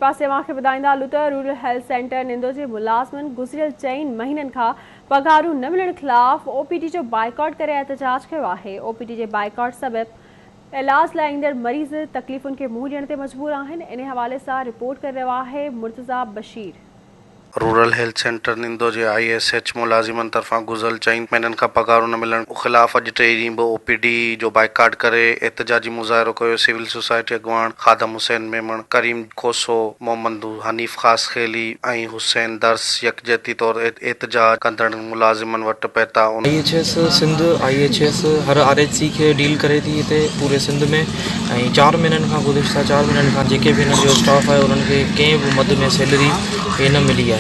پاسي اوهان کي ٻڌائيندا هلون ته رورل هيلٿ سينٽر نندو جي ملازمن گذريل چئن مهينن کان پگهارون نه ملڻ خلاف او پي ڊي جو بائيڪاٽ ڪري احتجاج ڪيو آهي. او پي ڊي جي بائيڪاٽ سبب علاج لاء ايندڙ مريض تڪليفن کي منهن ڏيڻ تي مجبور آهن. انهي حوالي سان رپورٽ ڪري رهيو آهي Murtaza Bashir. Rural health centre Nando جي I S H ملازمن طرفان گذريل چئن مهينن کان پگهارون نه ملڻ خلاف اڄ ٽئين ڏينهن به او پي ڊي جو بائيڪاٽ ڪري احتجاجي مظاهرو ڪيو سول سوسائٽي اڳواڻ خادم حسين ميمڻ، ڪريم کوسو، محمد حنيف خاصخيلي ۽ حسين درس يڪجهتي طور احتجاج ڪندڙ ملازمن وٽ پهتا ان. I H S Sindh, I H S, Har R H C کي ڊيل ڪري ٿي هتي پوري سنڌ ۾ ۽ چار مهينن کان گذشته چار مهينن کان جيڪي به هنن جو اسٽاف آهي انهن کي ڪنهن به مد ۾ سيلري هي نه ملي آهي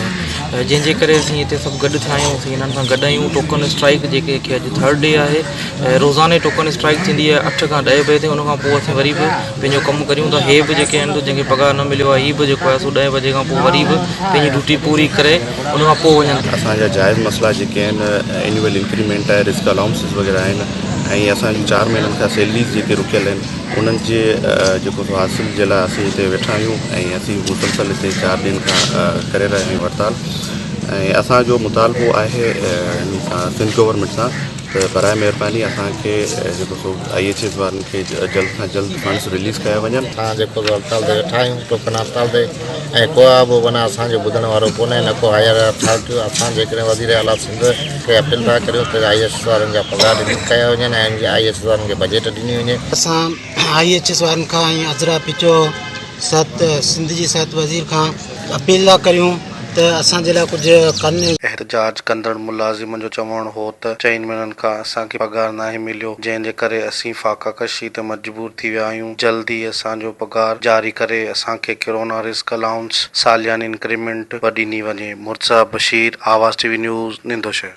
جنهن جي ڪري اسين هتي سڀ گڏ ٿيا آهيون اسين هنن سان گڏ آهيون ٽوڪن اسٽرائيڪ جيڪي کي اڄ ٿرڊ ڊي آهي روزاني ٽوڪن اسٽرائيڪ ٿيندي آهي اٺ کان ڏهه بجي تائين ان کان پوء اسين وري به پنهنجو ڪم ڪريون ٿا هي به جيڪي آهن جنهن کي پگهار نه مليو آهي هي به جيڪو آهي سو ڏهه بجي کان پوء وري به پنهنجي ڊيوٽي پوري ڪري ان کان پوء وڃن ٿا. اسان جا جائز مسئلا جيڪي آهن اينوئل انڪريمينٽ آهي رسڪ الائونسز وغيره آهن ۽ اسان جون چار مهينن کان سيلريز جيڪي رڪيل آهن انهن جي جيڪو سو حاصل جي لاء اسين هتي ويٺا آهيون ۽ اسين مسلسل هتي چار ڏينهن کان ڪري رهيا آهيون هڙتال ۽ اسان جو مطالبو آهي ان سان سنڌ گورنمينٽ سان ته برائي مهرباني اسان کي جيڪو سو I H S وارن کي جلد کان جلد فنڊز رليز ڪيا وڃن. اسان جيڪو سو هڙتال تي ويٺا آهيون ٽوڪن هڙتال تي ۽ ڪو به معنيٰ اسان جو ٻڌڻ وارو ڪونهي نه ڪو هائير اٿارٽي اسان جيڪڏهن وزير اعليٰ سنڌ کي اپيل ٿا ڪريون ته I H S وارن جا پگهار رليز ڪيا وڃن ۽ I H S وارن کي بجيٽ ڏني وڃي. اسان I H S وارن کان ۽ عذرا پچو صحت سنڌ جي صحت وزير کان اپيل ٿا ڪريون ته اسان جي لاء ڪجهه ڪن. احتجاج ڪندڙ ملازمن جو چوڻ هو ته چئن مهينن کان اسان کي پگهار ناهي مليو جنهن جي ڪري اسين فاقه ڪشي تي مجبور ٿي ويا آهيون جلد ئي اسان جو پگهار جاري ڪري اسان کي ڪرونا رسڪ الائونس، سالياني انڪريمينٽ به ڏني وڃي، Murtaza Bashir, Awaz T V news, Nando Shahar.